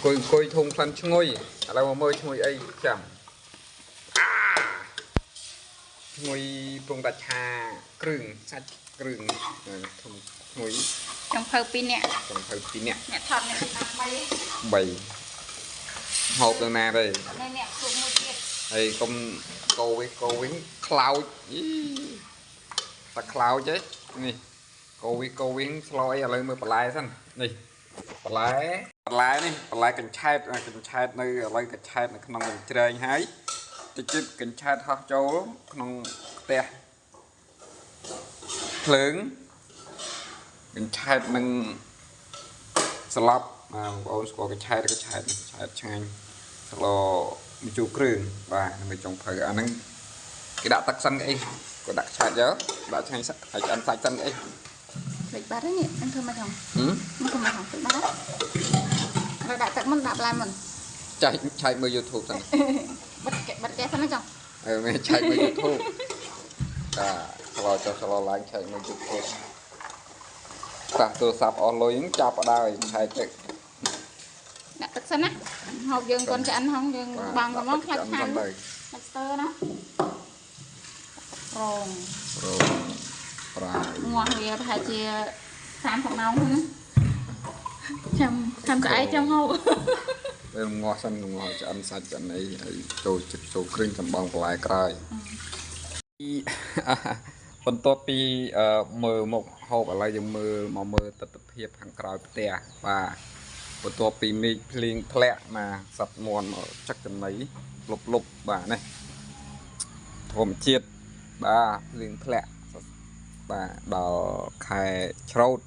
អង្គុយធុងក្លិនឈ្ងុយឥឡូវមកមើលឈ្ងុយអីចាំឈ្ងុយពងតាឆាគ្រឿងសាច់គ្រឿងធុងឈ្ងុយ ចុងភៅ2នាក់ ចុងភៅ2នាក់ អ្នកថតអ្នក3 3ហូបទៅណាទេ អ្នកជួបមួយទៀត ហើយកុំកោវិញកោវិញខ្លោចយីតាខ្លោចឯនេះកោវិញកោវិញស្លអីឥឡូវមើលបន្លែសិននេះបន្លែបន្លែនេះបន្លែកញ្ឆែតកញ្ឆែតនៅឥឡូវកញ្ឆែតនៅក្នុងកញ្ច្រែងហើយទៅជិតកញ្ឆែតហោះចូលក្នុងផ្ទះភ្លើងកញ្ឆែតនឹងស្លាប់បងប្អូនស្គាល់កញ្ឆែតកញ្ឆែតឆែតឆ្ងាញ់ស្លម្ជូរគ្រឿងបាទនៅចុងភៅអាហ្នឹងគេដាក់ទឹកសិនអីក៏ដាក់ឆែតយកដាក់ឆ្ងាញ់ហើយឆ្អិនសាច់សិនអី ភ្លេចបាត់ហើយនេះអញធ្វើមកហងធ្វើមកហងភ្លេចបាត់ហើយដាក់ទឹកមុនដាក់បន្លែមុន ចែកឆែកមើល YouTube សិន បិទបិទកែសិនណាចង់ អឺមានឆែកមើល YouTube តាស្លោចុះស្លោឡើងឆែកមើល YouTube តាមទូរស័ព្ទអស់លុយហ្នឹងចាប់អត់ដល់ឆែកទឹក ដាក់ទឹកសិនណាហូបយើងកូនឆ្អិនហងយើងបងកំងខ្លាច់ឆាន់ខ្លាច់ស្ទើណារង រងប្រាយ ងាស់វាប្រហែលជា30ម៉ោងហ្នឹងចាំចាំស្អែកចាំហូប ពេលងាស់សិនងាស់ឆ្អិនសាច់ឆ្អិនអីហើយចូលទឹកចូលគ្រឿងសំបងបន្លែក្រោយបន្ទាប់ពីមើលមុខហូបឥឡូវយើងមើលមកមើលទស្សនភាពខាងក្រោយផ្ទះបាទបន្ទាប់ពីមេឃភ្លៀងធ្លាក់មកសត្វមន់មកចឹកចំណីលុបលុបបាទនេះធម្មជាតិបាទភ្លៀងធ្លាក់បាទដល់ខែច្រូត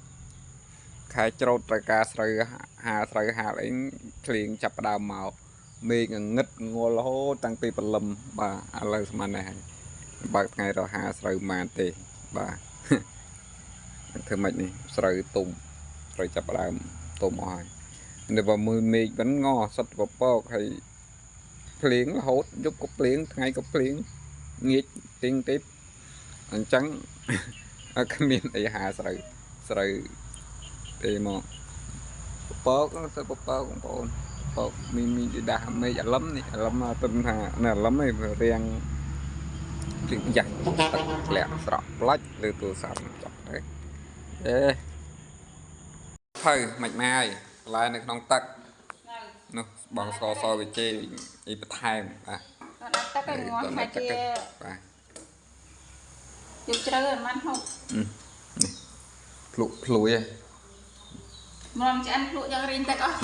ខែច្រូតត្រូវការស្រូវហាលស្រូវហាលអីភ្លៀងចាប់ផ្ដើមមកមេឃងឹតងល់រហូតតាំងពីព្រលឹមបាទឥឡូវស្មាននេះហើយបើកថ្ងៃរហាស្រូវម៉ានទេបាទធ្វើម៉េចនេះស្រូវទុំស្រូវចាប់ផ្ដើមទុំអស់ហើយនេះបើមើលមេឃវិញងសិតពពកហើយភ្លៀងរហូតយប់ក៏ភ្លៀងថ្ងៃក៏ភ្លៀងងាកទីងទេអញ្ចឹងគ្មានអីហាស្រូវស្រូវទេមកពពកទៅពពកបងប្អូនពពកមីមីដាស់មេឃអាលឹមនេះអាលឹមទៅថានៅអាលឹមឯងរៀងភ្លៀងយ៉ាស់ទឹកធ្លាក់ស្រក់ផ្លាច់លើទូរស័ព្ទចប់ទៅអេភៅមិនម៉ាយបន្លែនៅក្នុងទឹកនោះបងស្ករសវិជ័យអីបន្ថែមបាទ ដាក់ទឹកឲ្យងាស់ហើយជា បាទ យើងជ្រៅឲ្យมันហូប នេះភ្លុកភ្លួយឯង មកឆ្អិនភ្លក់យ៉ាងរីងទឹកអស់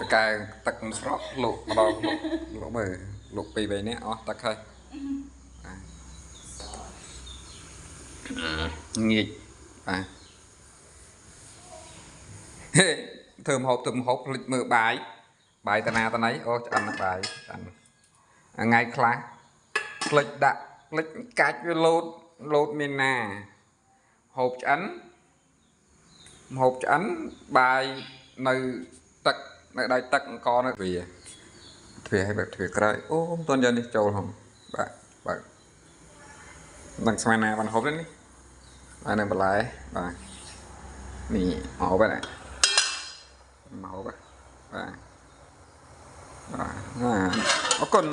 តកែទឹកមិនស្រក់ភ្លុកម្ដងភ្លុកភ្លុកមើលភ្លុកពីរបីនាក់អស់ទឹកហើយងាកបាទហេធ្វើម្ហូបធ្វើម្ហូបភ្លេចមើលបាយបាយតាណាតាណៃអូឆ្អិនបាយឆ្អិនថ្ងៃខ្លះភ្លេចដាក់ភ្លេចកាច់វាលោតលោតមានណាហូបឆ្អិនហូបឆ្អិនបាយនៅទឹកនៅដៃទឹកអង្គនៅវាទ្វាឲ្យបែបទ្វាក្រោយអូមិនទាន់យកនេះចូលហងបាទបាទនឹងស្មានណាបានហូបទេនេះបាទនឹងបន្លែបាទនេះមកហូបហ្នឹងមកហូបបាទបាទអរគុណ